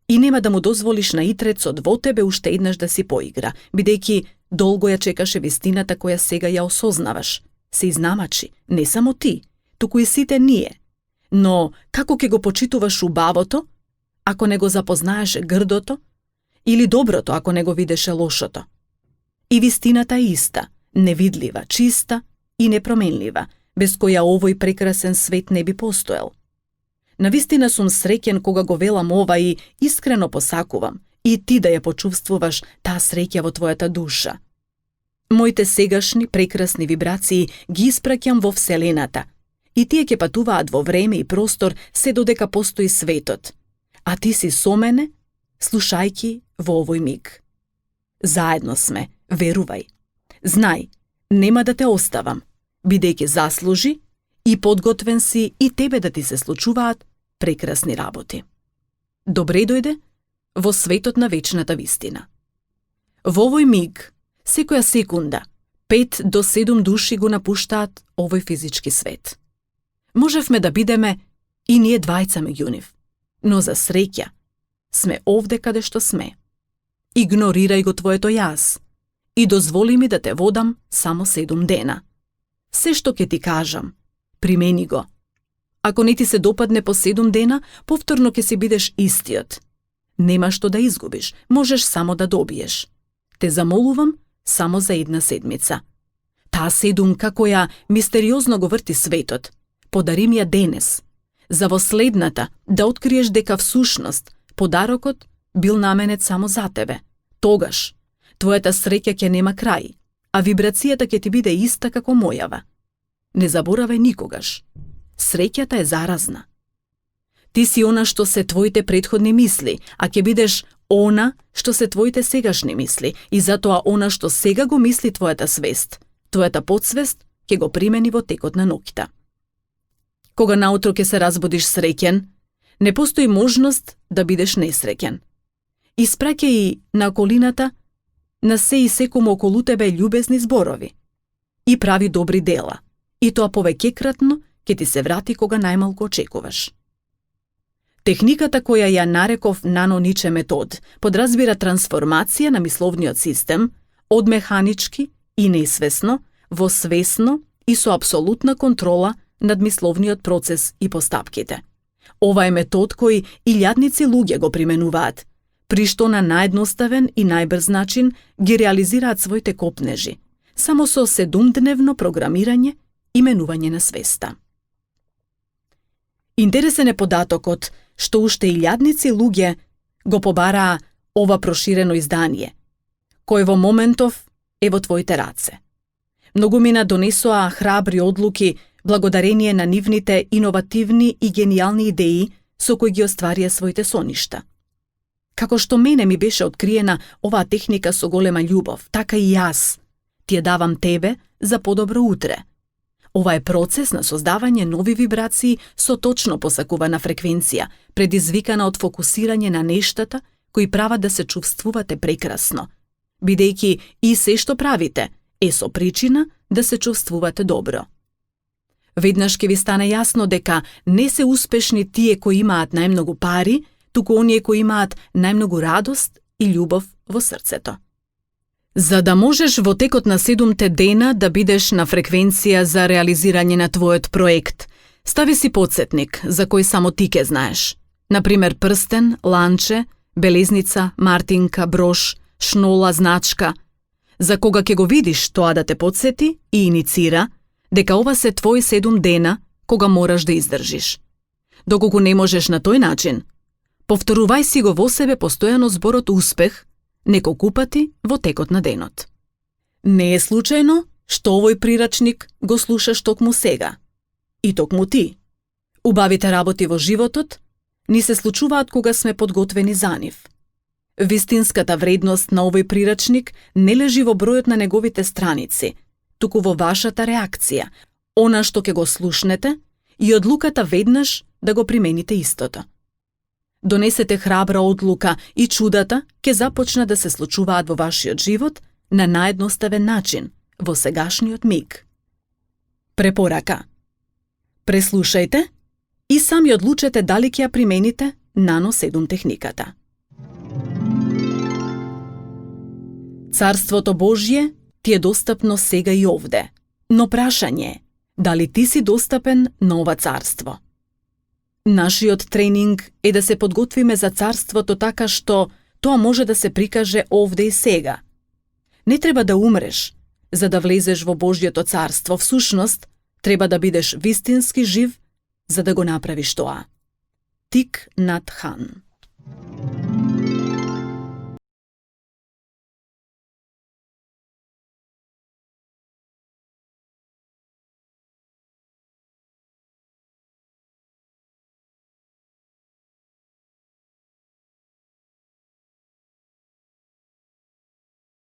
и нема да му дозволиш на итрецот во тебе уште еднаш да си поигра, бидејќи долго ја чекаше вистината која сега ја осознаваш. Се изнамачи, не само ти, туку и сите ние. Но како ќе го почитуваш убавото, ако не го запознаеш грдото, или доброто, ако не го видеше лошото? И вистината е иста, невидлива, чиста и непроменлива, без која овој прекрасен свет не би постоел. Навистина сум среќен кога го велам ова и искрено посакувам и ти да ја почувствуваш таа среќа во твојата душа. Моите сегашни прекрасни вибрации ги испраќам во Вселената и тие ќе патуваат во време и простор се додека постои светот, а ти си со мене, слушајки во овој миг. Заедно сме, верувај. Знај, нема да те оставам, бидејќи заслужи и подготвен си и тебе да ти се случуваат прекрасни работи. Добре дојде во светот на вечната вистина. Во овој миг, секоја секунда, 5 до 7 души го напуштаат овој физички свет. Можевме да бидеме и ние двајца меѓу нив, но за среќа сме овде каде што сме. Игнорирај го твоето јас и дозволи ми да те водам само 7 дена. Се што ќе ти кажам, примени го. Ако не ти се допадне по 7 дена, повторно ќе си бидеш истиот. Нема што да изгубиш, можеш само да добиеш. Те замолувам само за 1 седмица. Таа седумка која мистериозно го врти светот, подари ми ја денес, за во следната да откриеш дека всушност подарокот бил наменет само за тебе. Тогаш, твојата среќа ќе нема крај, а вибрацијата ќе ти биде иста како мојава. Не заборавај никогаш. Среќата е заразна. Ти си она што се твоите претходни мисли, а ќе бидеш она што се твоите сегашни мисли и затоа она што сега го мисли твојата свест, твојата подсвест ќе го примени во текот на ноќта. Кога наутро ќе се разбудиш среќен, не постои можност да бидеш несреќен. Испраќај на околината, на се и секому околу тебе љубезни зборови и прави добри дела, и тоа повеќекратно ќе ти се врати кога најмалку очекуваш. Техниката која ја нареков нано-ниче метод подразбира трансформација на мисловниот систем од механички и несвесно во свесно и со апсолутна контрола над мисловниот процес и постапките. Ова е метод кој илјадници луѓе го применуваат, при што на наедноставен и најбрз начин ги реализираат своите копнежи, само со 7-дневно програмирање и менување на свеста. Интересен е податокот што уште илјадници луѓе го побараа ова проширено издание, кој во моментов е во твоите раце. Многумина донесоа храбри одлуки благодарение на нивните иновативни и гениални идеи со кои ги остварија своите соништа. Како што мене ми беше откриена оваа техника со голема љубов, така и јас ти ја давам тебе за подобро утре. Ова е процес на создавање нови вибрации со точно посакувана фреквенција, предизвикана од фокусирање на нештата кои прават да се чувствувате прекрасно, бидејќи и се што правите е со причина да се чувствувате добро. Веднаш ќе ви стане јасно дека не се успешни тие кои имаат најмногу пари, туку оние кои имаат најмногу радост и љубов во срцето. За да можеш во текот на 7 дена да бидеш на фреквенција за реализирање на твојот проект, стави си подсетник за кој само ти ке знаеш. Например, прстен, ланче, белезница, мартинка, брош, шнола, значка. За кога ќе го видиш тоа да те подсети и иницира, дека ова се твои 7 дена кога мораш да издржиш. Доколку не можеш на тој начин, повторувај си го во себе постојано зборот успех неколку пати во текот на денот. Не е случајно што овој прирачник го слушаш токму сега. И токму ти. Убавите работи во животот ни се случуваат кога сме подготвени за нив. Вистинската вредност на овој прирачник не лежи во бројот на неговите страници, туку во вашата реакција, она што ќе го слушнете и одлуката веднаш да го примените истото. Донесете храбра одлука и чудата ќе започна да се случуваат во вашиот живот на наедноставен начин, во сегашниот миг. Препорака. Преслушајте и сами одлучете дали ќе ја примените Nano 7 техниката. Царството Божје ти е достапно сега и овде, но прашање е, дали ти си достапен на ова царство? Нашиот тренинг е да се подготвиме за царството така што тоа може да се прикаже овде и сега. Не треба да умреш, за да влезеш во Божјото царство. Всушност, треба да бидеш вистински жив, за да го направиш тоа. Тик Нат Хан.